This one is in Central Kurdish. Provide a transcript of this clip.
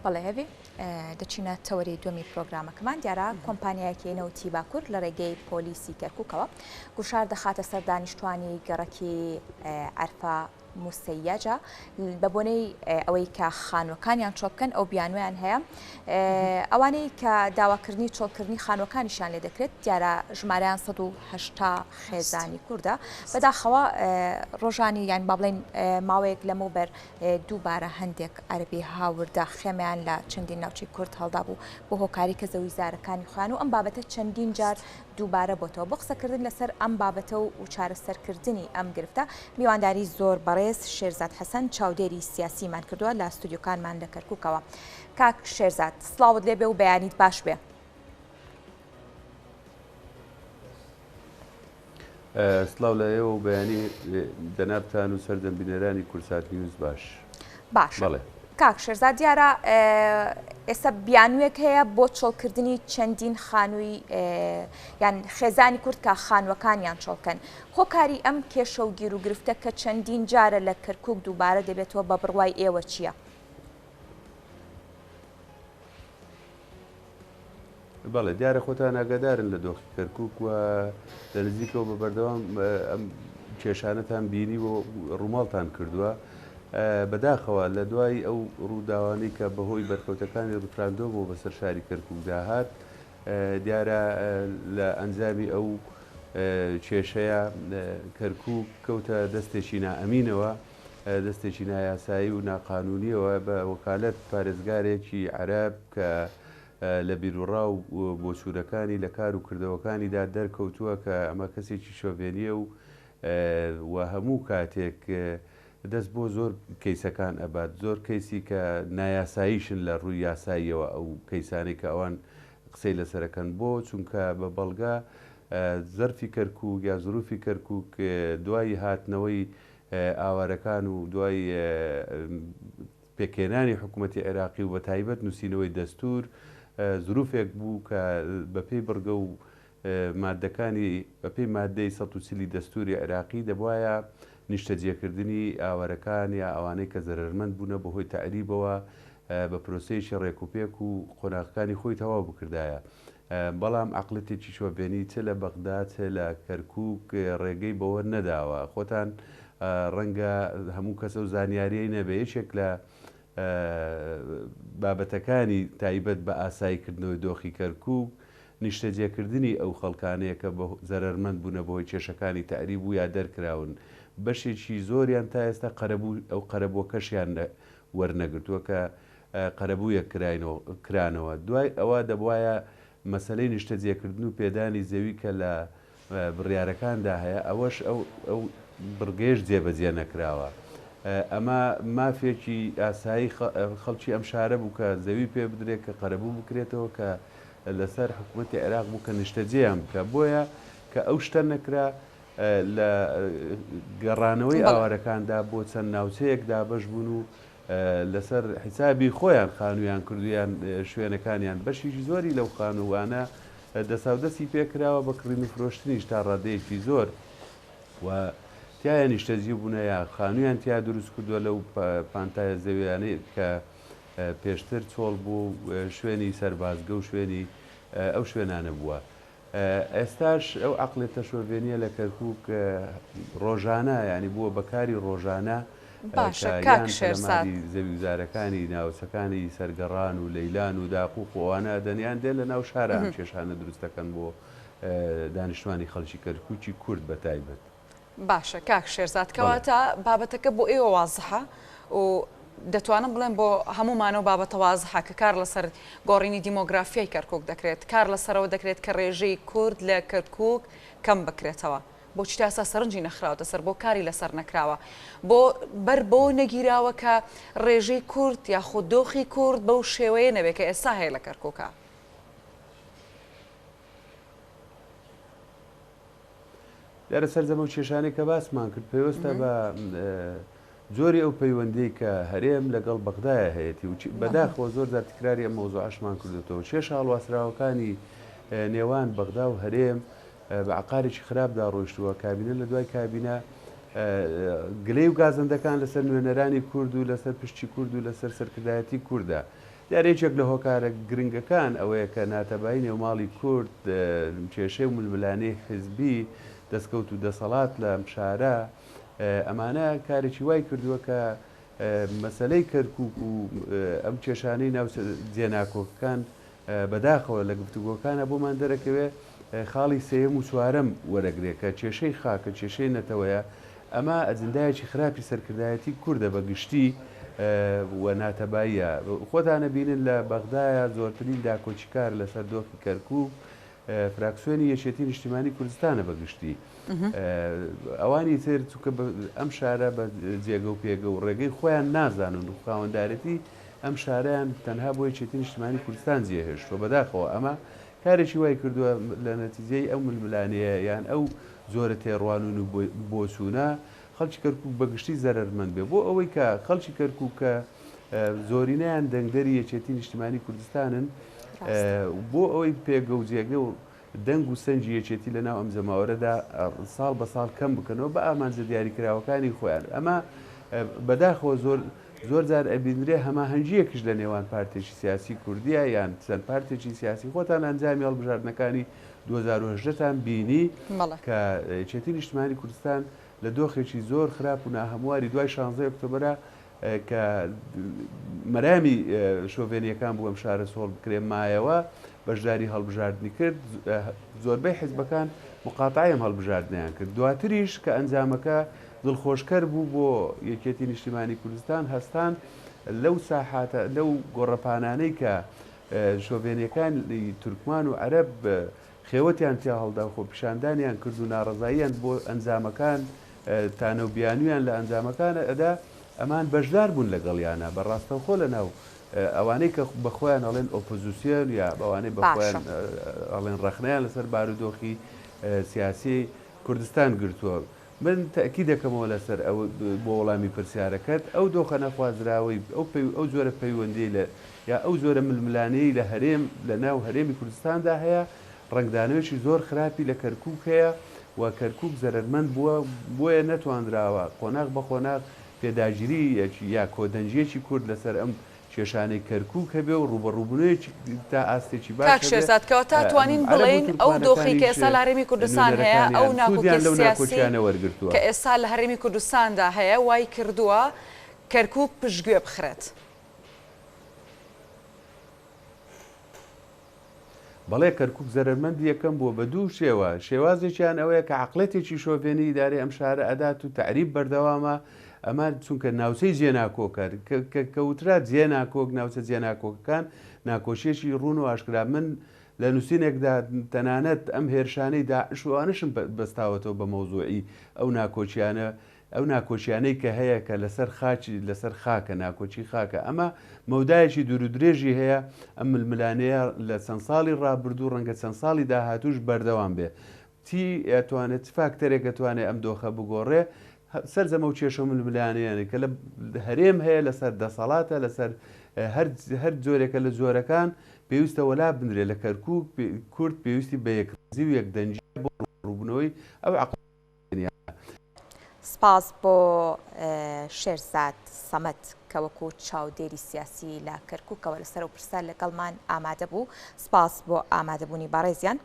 بەڵێ هێڤی، دەچینە تەوەری دووەمی پرۆگرامەکەمان، دیارە کۆمپانیایەکی نەوتی باکوور لە ڕێگەی پۆلیسی کەرکووکەوە گوشار دەخاتە سەر دانیشتوانی گەڕەکی عەرفە موسەیەجە بە بۆنەی ئەوەی کە خانووەکانیان چۆڵ بکەن ئەو بیانویان هەیە ئەوانەی کە داواکردنی چۆڵکردنی خانووەکانیشیان لێ دەکرێت دیارە ژمارەیان 180 خێزانی کوردە بەداخەوە ڕۆژانی یان با بڵێین ماوەیەک لەمەوبەر دووبارە هەندێک عەرەبی هاوردە خێمەیان لە چەندین ناوچەی کورد هەڵدابوو بۆ هۆکاری کە زەوی زارەکانی خۆیان و ئەم بابەتە چەندین جار دووبارە بۆتەوە. بۆ قسەکردن لەسەر ئەم بابەتە و چارەسەرکردنی ئەم گرفتە میوانداری زۆر بەڕێز شێرزاد حەسەن چاودێری سیاسیمان کردووە لە ستودیۆکانمان لە کەرکوکەوە. کاک شێرزاد سڵاوت لێبێ و بەیانیت باش بێ. سڵاو لە ئێوە و بەیانی جەنابتان و سەرجەم بینەرانی کوردسات نیوز باش. باشە بەڵێ. کاک شێرزاد دیارە ئێستا بیانوویەک هەیە بۆ چۆڵکردنی چەندین خانووی یان خێزانی کورد کە خانووەکانیان چۆڵکەن هۆکاری ئەم کێشە و گیر و گرفتە کە چەندین جارە لە کەرکوک دووبارە دەبێتەوە بە بڕوای ئێوە چییە؟ بەڵێ دیارە خۆتان ئاگادارن لە دۆخی کەرکوک و لە نزیکەوە بە بەردەوام ئەم کێشانەتان بینی و ڕووماڵتان کردووە. بەداخەوە لە دوای ئەو ڕووداوانەی کە بەهۆی بەرکەوتەکانی ڕیفراندۆمەوە بەسەر شاری کەرکوکدا هات، دیارە لە ئەنجامی ئەو کێشەیە کەرکوک کەوتە دەستێکی نائەمینەوە، دەستێکی نایاسایی و ناقانونیەوە بە وەکالەت پارێزگارێکی عەرەب کە لە بیروڕا و بۆچوونەکانی لە کار و کردەوەکانیدا دەرکەوتووە کە ئەمە کەسێکی شۆڤێنییە و و هەموو کاتێک دەست بۆ زۆر کەیسەکان ئەبات، زۆر کەیسی کە نایاساییشن لە ڕووی یاساییەوە ئەو کەیسانەی کە ئەوان قسەی لەسەر ئەکەن بۆ؟ چونکە بە بەڵگە زەرفی کەرکووک یا زروفی کەرکووک دوای هاتنەوەی ئاوارەکان و دوای پێکهێنانی حکومەتی عێراقی و بەتایبەت نووسینەوەی دەستوور زروفێک بوو کە بەپێی بڕگە و ماددەکانی بەپێی ماددەی 140 ی دەستووری عێراقی دەبوایە نیشتەجێکردنی ئاوارەکان یا ئەوانەی کە زەرەرمەند بوونە بەهۆی تەعریبەوە بە پرۆسەیەکی ڕێکوپێک و قۆناغەکانی خۆی تەواو بکردایە بەڵام عەقڵیەتێکی شۆڤێنی چ لە بەغدا چ لە کەرکوک ڕێگەی بەوە نەداوە. خۆتان ڕەنگە هەموو کەس ئەو زانیاریەی نەبێ یەکێک لە بابەتەکانی تایبەت بە ئاساییکردنەوەی دۆخی کەرکوک نیشتەجێکردنی ئەو خەڵکانەیە کە زەرەرمەند بوونە بەهۆی کێشەکانی تەعریب و یا دەرکراون بەشێکی زۆریان تا ئێستا قەرەبوو ئەو قەرەبووەکەشیان وەرنەگرتووە کە قەرەبوویەک کرانەوە. دوای ئەوە دەبوایە مەسەلەی نیشتەجێکردن و پێدانی زەوی کە لە بڕیارەکاندا هەیە ئەوەش ئەو بڕگەیەش جێبەجێ نەکراوە. ئەمە مافێکی ئاسایی خەڵکی ئەم شارە بوو کە زەوی پێ بدرێت کە قەرەبوو بکرێتەوە کە لەسەر حکوومەتی عێراق بوو کە نیشتەجێیان بکا. بۆیە کە ئەو شتە نەکرا لە گەڕانەوەی ئاوارەکاندا بۆ چەند ناوچەیەک دابەش بوون و لەسەر حیسابی خۆیان خانوویان کردو یان شوێنەکانیان بەشێکی زۆری لەو خانووانە دەساودەستی پێکراوە بە کڕین و فرۆشتنیش تا ڕادەیەکی زۆر و تیایا نیشتەجی بوونە یا خانوویان تیا دروست کردووە لەو پانتایە زەویانەی کە پێشتر چۆڵ بوو شوێنی سەربازگە و شوێنی ئەو شوێنانە بووە. ئێستاش ئەو عەقڵیەتە شۆڤێنیە لە کەرکوک ڕۆژانە یانی بووە بە کاری ڕۆژانە باشە کە کاک یان شێرزاد. پەلەماری زەویوزارەکانی ناوچەکانی سەرگەڕان و لەیلان و داقوق و ئەوانە ئەدەن یان دێن لە ناو شارا ئەم کێشانە دروست دەکەن بۆ دانیشتوانی خەڵکی کەرکوکی کورد بە تایبەت. باشە کاک شێرزاد بەڵێ. کەواتە بابەتەکە بۆ ئێوە وازحە و دەتوانم بڵێم بۆ هەموومان ئەو بابەتە وازحە کە کار لەسەر گۆڕینی دیمۆگرافیای کەرکوک دەکرێت، کار لەسەرەوە دەکرێت کە رێژەی کورد لە کەرکوک کەم بکرێتەوە. بۆچی تا ئێستا سەرنجی نەخراوەتە سەر، بۆ کاری لەسەر نەکراوە؟ بۆ بەر بەوە نەگیراوە کە رێژەی کورد یاخود دۆخی کورد بەو شێوەیە نەبێت کە ئێستا هەیە لە کەرکوکا؟ دیارە سەرجەم ئەو کێشانەی کە باسمان کرد پەیوەستە بە جۆری ئەو پەیوەندیەی کە هەرێم لەگەڵ بەغدایە هەیەتی و بەداخەوە زۆر جار تکراری ئەم مەوزوعەشمان کردوتەوە کێشە هەڵواسراوەکانی نێوان بەغدا و هەرێم بە عقارێکی خراپدا ڕۆیشتووە کابینە لە دوای کابینە گلەی و گازەندەکان لەسەر نوێنەرانی کورد و لەسەر پشتی کورد و لەسەر سەرکردایەتی کوردە. دیارە یەکێک لە هۆکارە گرنگەکان ئەوەیە کە ناتەبایی نێوماڵی کورد، کێشەی و ململانێی حیزبی، دەستکەوت و دەسەڵات لەم شارە، ئەمانە کارێکی وای کردووە کە مەسەلەی کەرکووک و ئەم کێشانەی ناوچە جێناکۆکەکان بەداخەوە لە گفتوگۆکانا بۆمان دەرەکەوێ خاڵی سێیەم و چوارەم وەرەگرێ کە کێشەی خاکە، کێشەی نەتەوەیە، ئەمە ئەجندایەکی خراپی سەرکردایەتی کوردە بە گشتی و ناتەباییە. خۆتان ئەبینن لە بەغدایە زۆرترین داکۆکیکار لەسەر دۆخی کەرکوک فراکسیۆنی یەکێتی نیشتیمانی کوردستانە بە گشتی. ئەوانی تر چونکە ئەم شارە بە جێگە و پێگە و ڕێگەی خۆیان نازانن و خاوەندارێتی ئەم شارەیان تەنها بۆ یەکێتی نیشتمانی کوردستان جێهێشتووە، بەداخەوە ئەمە کارێکی وای کردووە لە نەتیجەی ئەو ململانێیە یان ئەو جۆرە تێڕوانین و بۆچوونە خەڵکی کەرکوک بە گشتی زەرەرمەند بێ بۆ ئەوەی کە خەڵکی کەرکوک کە زۆرینەیان دەنگدەری یەکێتی نیشتمانی کوردستانن بۆ ئەوەی پێگە و جێگە و دەنگ و سەنگی یەکێتی لە ناو ئەم جەماوەرەدا ساڵ بە ساڵ کەم بکەنەوە بە ئامانجە دیاریکراوەکانی خۆیان. ئەمە بەداخەوە زۆر زۆر جار ئەبینرێ هەماهەنگییەکیش لە نێوان پارتێکی سیاسی کوردییە یان چەند پارتێکی سیاسی خۆتان ئەنجامی هەڵبژاردنەکانی 2018 تان بینی کە یەکێتی نیشتمانی کوردستان لە دۆخێکی زۆر خراپ و ناهەمواری دوای 16 ئۆکتۆبەرا کە مەرامی شۆڤێنییەکان بوو ئەم شارە چۆڵ بکرێ، مایەوە، بەشداری هەڵبژاردنی کرد، زۆربەی حیزبەکان مقاتەعەی ئەم هەڵبژاردنەیان کرد، دواتریش کە ئەنجامەکە دڵخۆشکەر بوو بۆ یەکێتی نیشتیمانی کوردستان، هەستان لەو ساحاتە، لەو گۆڕەپانانەی کە شۆڤێنییەکانی تورکمان و عەرەب خێوەتیان تیا هەڵدا و خۆپیشاندانیان کرد و ناڕەزاییان بۆ ئەنجامەکان تانە و بیانوویان لە ئەنجامەکان ئەدا، ئەمان بەشدار بوون لەگەڵیانا بە ڕاستەوخۆ لە ناو ئەوانەی کە بە خۆیان ئەڵێن ئۆپۆزیسیۆن یا ئەوانەی بە خۆیان باشە. ئەڵێن ڕەخنەیان لەسەر بارودۆخی سیاسی کوردستان گرتووە. من تەئکید دەکەمەوە لەسەر ئەو بۆ وەڵامی پرسیارەکەت، ئەو دۆخە نەخوازراوەی ئەو ئەو جۆرە پەیوەندیەی لە یا ئەو جۆرە ململانێی لە هەرێم لە ناو هەرێمی کوردستاندا هەیە ڕەنگدانەوەیەکی زۆر خراپی لە کەرکوک هەیە و کەرکوک زەرەرمەند بووە بۆیە نەتوانراوە قۆناغ بە قۆناغ پێداگیرییەکی یا کۆدەنگییەکی کورد لەسەر ئەم کێشانەی کەرکوک هەبێ و ڕووبەڕووبوونەوەیەکی تا ئاستێکی باش کاک هەبێ. شێرزاد کەواتە توانین عەرەب و بڵێین ئەو دۆخەی کە تورکمانەکانیش ئێستا لە هەرێمی کوردستان هەیە ئەو نوێنەرەکانیان سوودیان ناکۆکیە لەو سیاسی ناکۆکیانە وەرگرتووە. کە ئێستا لە هەرێمی کوردستاندا هەیە وای کردووە کەرکوک پشتگوێ بخرێت. بەڵێ کەرکوک زەرەرمەندی یەکەم بووە بە دوو شێوە، شێوازێکیان ئەوەیە کە عەقڵێتێکی شۆڤێنی ئیدارەی ئەم شارە ئەدات و تەعریب بەردەوامە، ئەمە چونکە ناوچەی جێناکۆکە، کە کە وترا جێناکۆک ناوچە جێناکۆکەکان ناکۆکییەکی ڕوون و ئاشکرا من لە نووسینێکدا تەنانەت ئەم هێرشانەی داعش و ئەوانەشم بەستاوەتەوە بە مەوزوعی ئەو ناکۆکیانە ئەو ناکۆکیانەی کە هەیە کە لەسەر خاکی لەسەر خاکە، ناکۆکی خاکە، ئەمە مەودایەکی دوورودرێژی هەیە، ئەم ململانێیە لە چەند ساڵی ڕابردوو ڕەنگە چەند ساڵی داهاتووش بەردەوام بێ. چی ئەتوانێ چ فاکتەرێک ئەتوانێ ئەم دۆخە بگۆڕێ؟ سەرجەم ئەو کێشە و ململانێیانەی کە لە هەرێم هەیە لەسەر دەسەڵاتە، لەسەر هەر هەر جۆرێکە لە جۆرەکان پێویستە وەلا بنرێ لە کەرکووک کورد پێویستی بە یەکڕیزی و یەکدەنگییە بۆ ڕووبەڕووبوونەوەی ئەو عەقڵ سپاس بۆ شێرزاد سەمەد کە وەکو چاودێری سیاسی لە کەرکوکەوە لەسەر ئەو پرسە لەگەڵمان ئامادە بوو. سپاس بۆ ئامادەبوونی بەڕێزیان.